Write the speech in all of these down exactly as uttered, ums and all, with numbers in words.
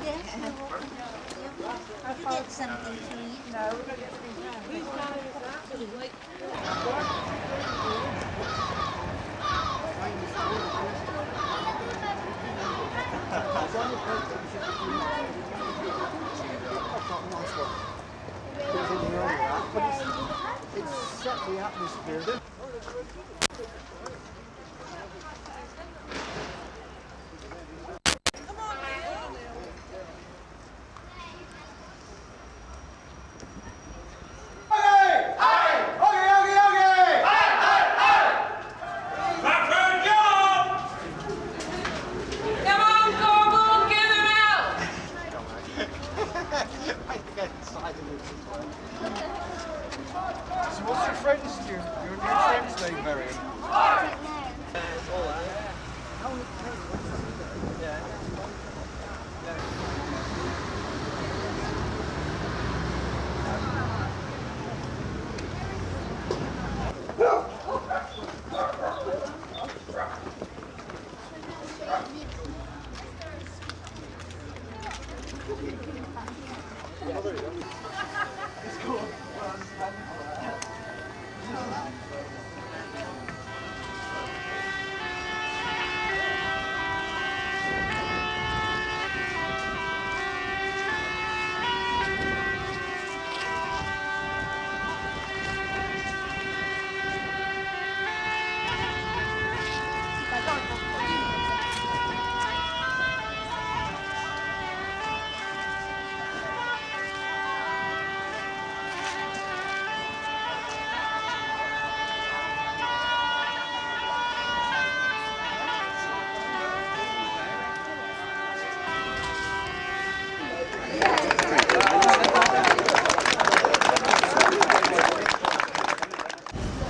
Yes. You get something to eat? No, we're not getting anything. Whose car is that? It's set the atmosphere. So what's your friend's, your, your new friend's name, Miriam?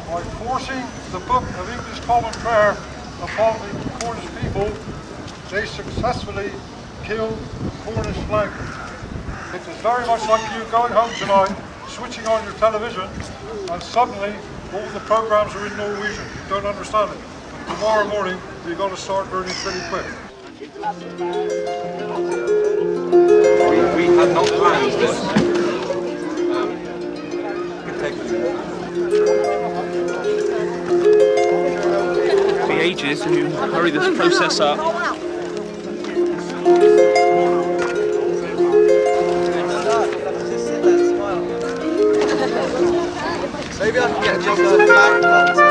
By forcing the Book of English Common Prayer upon the Cornish people, they successfully killed the Cornish language. It is very much like you going home tonight, switching on your television, and suddenly all the programs are in Norwegian. You don't understand it. And tomorrow morning, you've got to start learning pretty quick. We, we had not planned this. Um, be ages to hurry this process up. Maybe I can get a job as a flag planter.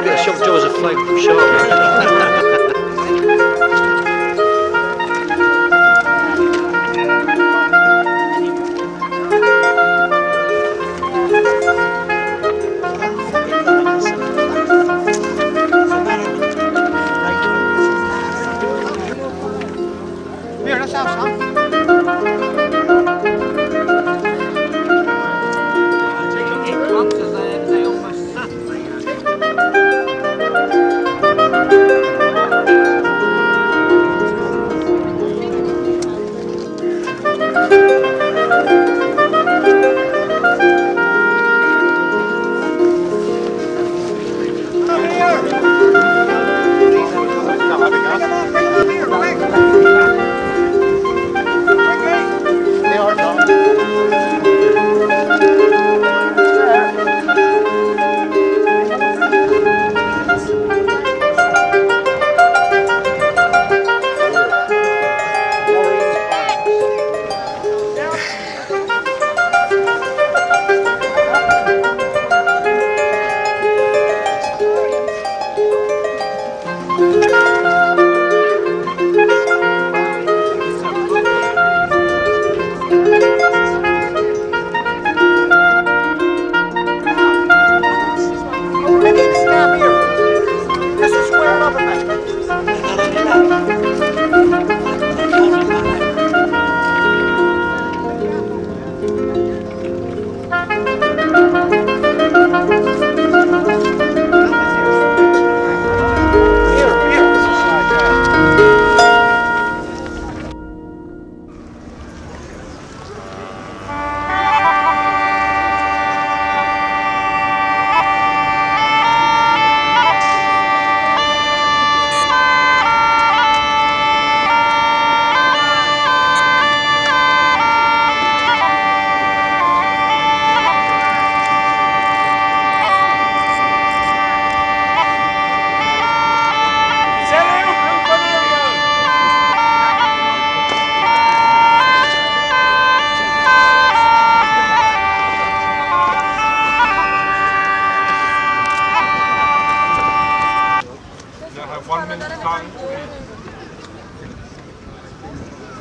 Get a shop job as a flag shop. Here, let's have some. It comes as they, they almost certainly, uh,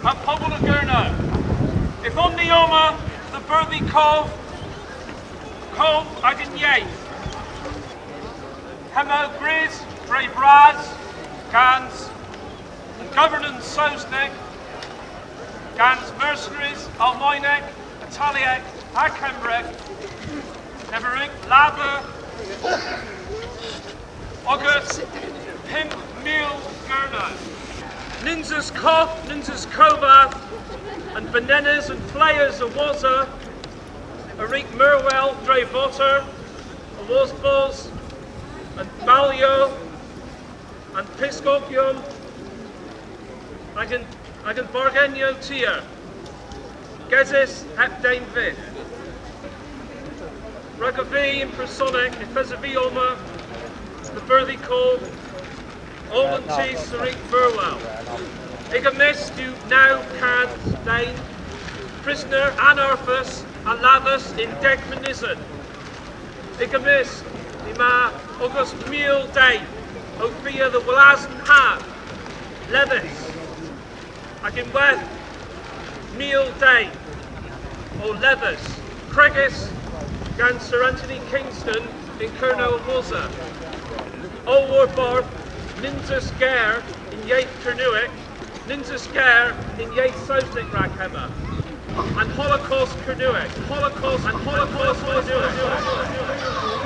An pobel a Gernow. Yth on ni omma dhe berdhi kov, kov agan yeth. Hemma gwrys dre vras gans governans Sowsnek, gans mercenaries Almaynek, Italek ha Kembrek, ev a wrug ladha ogas pymp mil Gernow. Nyns eus koth, nyns eus kovath, an benenes, an fleghes a-wosa, a wrug merwel dre voter, awos bos an balyow, an pyskogyon, hag an, hag an bargenyow tir, gesys heb den vyth. Ragov vy yn personek, yth esov vy omma dhe berdhi kov oll an dus a wrug merwel. Y'ga mysk yw naw kans den, prisner anarghus ha lavas yn deg mynysen. Y'ga mysk yma ogas mil den ow fia dhe wlas an hav. Ledhys. Hag ynwedh mil den o ledhys, kregys gans Sir Anthony Kingston yn Kernow a-wosa. Oll warbarth, nyns eus ger yn yeth Kernewek, nyns eus ger yn yeth Sowsnek rag hemma. An Holocaust Kernewek, Holocaust, an Holocaust Kernewek.